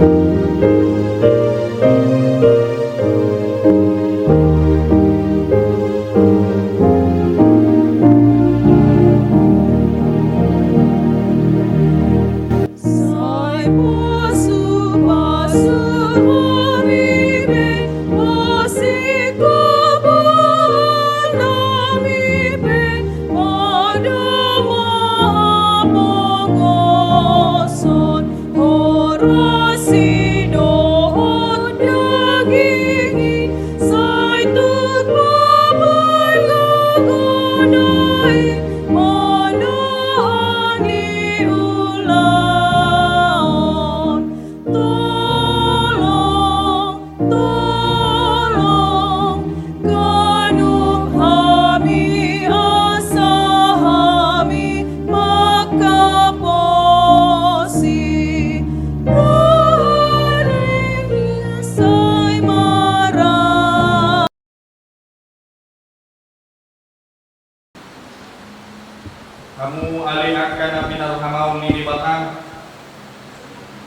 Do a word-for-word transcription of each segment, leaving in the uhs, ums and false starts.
Sai pasu-pasu hami pe, pasingkopan nami pe, mada ma hapogoson, horasi dohot daging i, sai tuk pabalga gogo i, mandohani ulaon. Tolong, tolong, ganup hami asa hami mangkaposi. Roha ni Tuhan sai marap. Hamu ale angka na pinarhamaon ni Debata,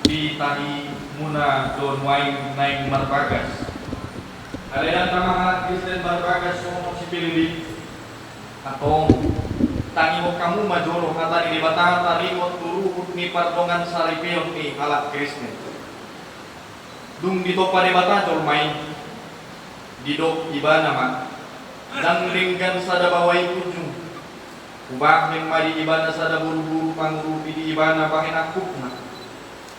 di tangimuna do nuaeng naeng marbagas. Ale angka na Kristen marbagas songon si Pilip. Antong, tangihon hamu ma jolo hata ni Debata taringot tu ruhut ni pardongansaripeon ni halak Kristen. Dung ditompa Debata jolma i, didok Ibana ma, ndang denggan sada baoa i punjung. Hubahen ma di Ibana sada boruboru pangurupi di Ibana bahen angkupna.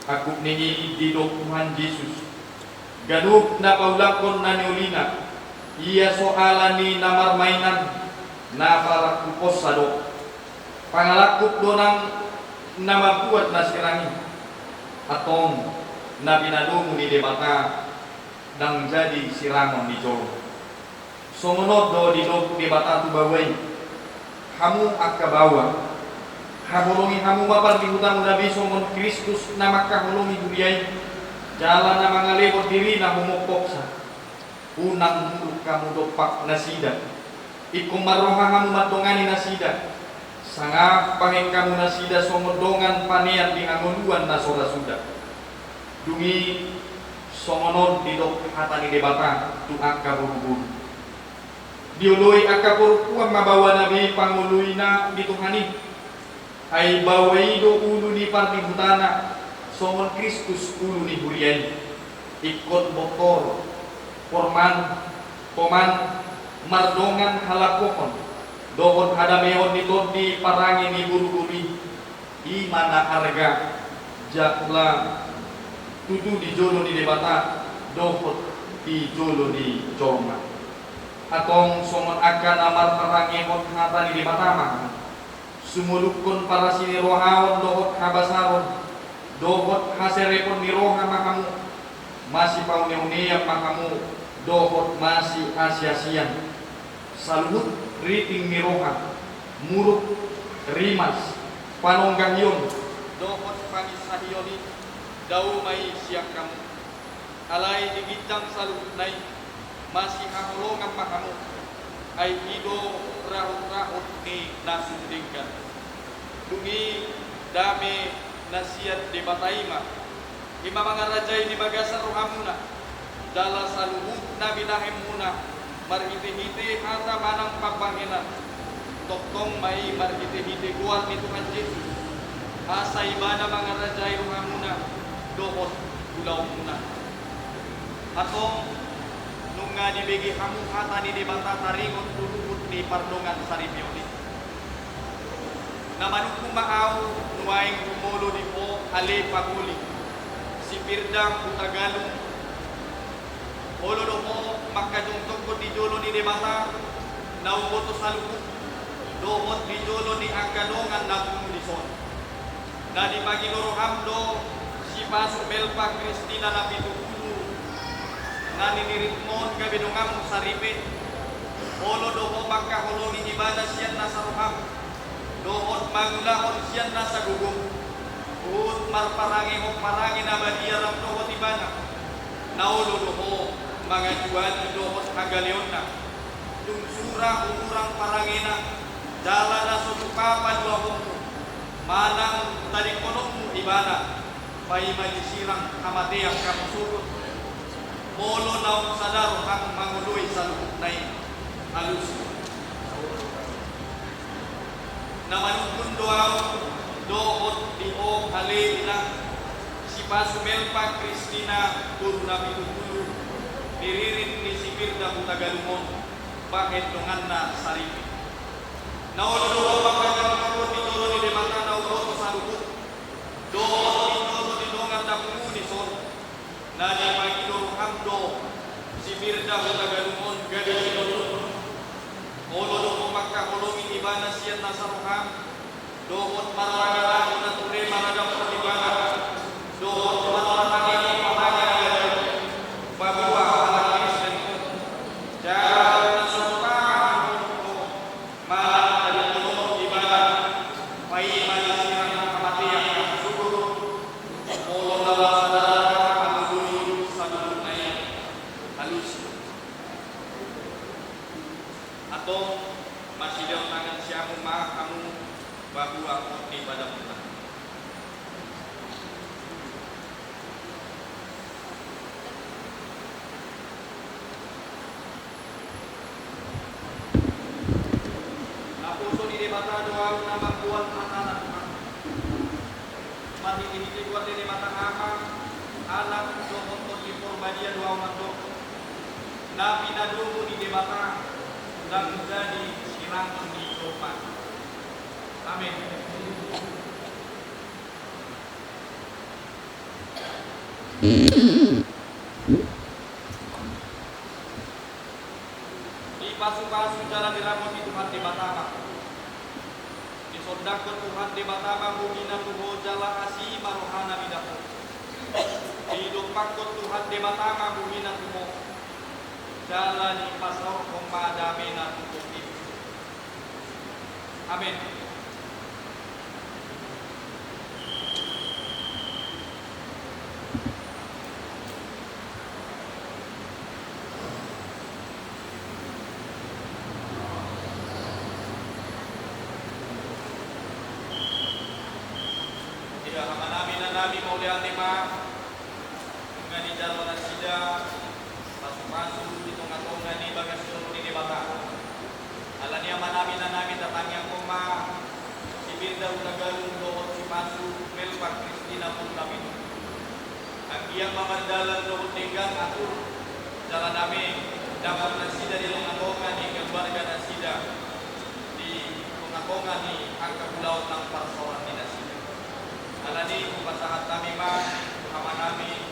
Angkup ni i didok Tuhan Jesus, ganup na paulakhon na niolina, ia so ala ni na marmainan, na parangkuponsa do. Pangalangkup do nang na mambuat na sirang i. Antong, na pinadomu ni Debata ndang jadi sirangon ni jolma. Songon on do didok Debata tu baoa i. Hamu angka baoa, haholongi hamu ma pardihutamuna be songon Kristus na mangkaholongi huria i, jala na mangalehon dirina humophopsa. Unang muruk hamu dompak nasida. Ingkon marroha hamu mandongani nasida. Sangap bahen hamu nasida songon dongan panean di hangoluan na so ra suda. Dung i songon on didok hata ni Debata tu angka boruboru. Dioloi angka parompuan ma baoana be pangoloina di Tuhan i. Ai baoa i do ulu ni pardihutana, songon Kristus ulu ni huria i. Ingkon bontor, porman, toman, mardongan halambohon dohot hadamehon ni tondi parange ni boruboru i. I ma na arga jala tutu di jolo ni Debata dohot di jolo ni jolma. Antong songon angka na marparangehon hata ni Debata ma hamu. Sumolukkon parasinirohaon dohot habasaron, dohot haserepon ni roha ma hamu, masipauneunean ma hamu, dohot masiasiasian. Saluhut riting ni roha, muruk, rimas, panonggahion, dohot panginsahion i, dao ma i sian hamu. Alai di ginjang saluhutna i, masihaholongan ma hamu, ai i do rahutrahut ni na sun denggan. Dung i dame na sian Debata i ma, i ma mangarajai di bagasan rohamuna, jala saluhut na binahenmuna, marhitehite hata manang pambahenan, tongtong ma i marhitehite goar ni Tuhan Jesus, asa Ibana mangarajai rohamuna dohot ulaonmuna. Antong, nunga dibege hamu hata ni Debata taringot tu ruhut ni pardongansaripeon i. Na manungkun ma ahu nuaeng jumolo di ho ale pangoli, si Firda Hutagalung. Olo do ho mangkajongjongkon di jolo ni Debata na umboto saluhut, dohot di jolo ni angka dongan na tubu dison. Na dipangido roham do si Pasu Melva Kristina Napitupulu, na niniritmon gabe donganmu saripe. Olo do ho mangkaholongi ibana sian nasa roham, dohot mangulahon sian nasa gogom, huhut marparangehon parange na badia rap dohot ibana. Na olo do ho mangajuani dohot hagaleonna, tung sura hurang parangena, jala na so tupa paluahonmu manang tadingkononmu ibana. Paima disirang hamatean hamu sogot, molo naung sada roham mangoloi saluhutna i, alusi. Na manungkun do ahu dohot di ho ale inang, si Pasu Melva Kristina boru Napitupulu, niririt ni si Firda Hutagalung on, bahen donganna saripe. Na olo do ho mangkajanghon di jolo ni Debata na umboto saluhut, dohot di jolo ni dongan na pungu dison, na dipangido roham do si Firda Hutagalung on gabe sinondukmu. Olo do ho mangkaholongi ibana sian nasa roham, dohot marpangaranto na ture maradaphon ibana, dohot marpangaranto pamangan na gabe, paboa halak Kristen on. Jala na so pamangan on ho, manang na diholongi ibana, paima disirang hamatean hamu sogot, molo naung sada roham mangoloi saluhutna i, alusi. Antong, masileon tangan siamun ma hamu, paboa hot ni padamunta. Naposo ni Debata do ahu na mamboan hatana, Tuhan. Marhitehite goar ni Debata Ama, Anak, dohot Tondi Porbadia do ahu mandok: Na pinadomu ni Debata, ndang jadi sirangon ni jolma. Amen. Dipasupasu jala diramoti Tuhan Debata ma. Disondangkon Tuhan Debata ma bohina tu ho jala asi ma rohana mida ho. Didompakkon Tuhan Debata ma bohina tu ho, jala dipasaorhon ma damena tu ho. Amen. Ia, amanami, inanami, mauliate ma. Nunga dijalo nasida pasupasu di tongatonga ni bagas joro ni Debata. Alani i, amanami, inanami, tatangianghon ma si Firda Hutagalung dohot si Pasu Melva Kristina boru Napitupulu. Anggiat ma mardalan dohot denggan atur jala dame dapot nasida di tongatonga ni keluarga nasida, di tongatonga ni angka ulaon nang parsaoran ni nasida. Alani i, hupasahat hami ma tu amanami,